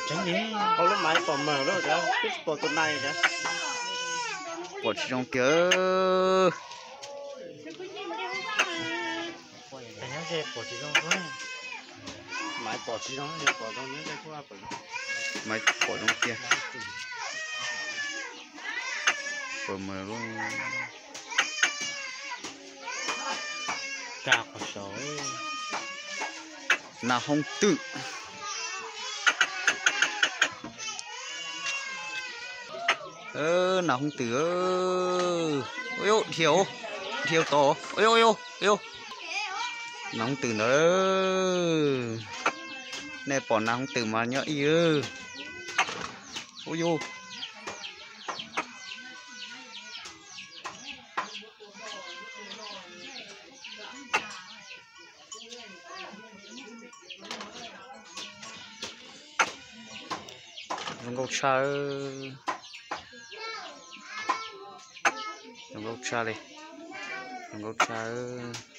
Tseeb li, pom mawg lawm, twb tsis pom tus nai. Pom tsis zoo kiag. Maiv pom tsis zoo, pom zoo, maiv pom zoo kiag. Pom mawg lawm. Nas hoob twm. Nas hoob twm. Dhia, dhia tod. Nas hoob twm ntawd. Nej pom nas hoob twm mas nyob ib. Ub yus. Zoo nkauj tshaj. Zoo nkauj tshaj li. Zoo nkauj tshaj.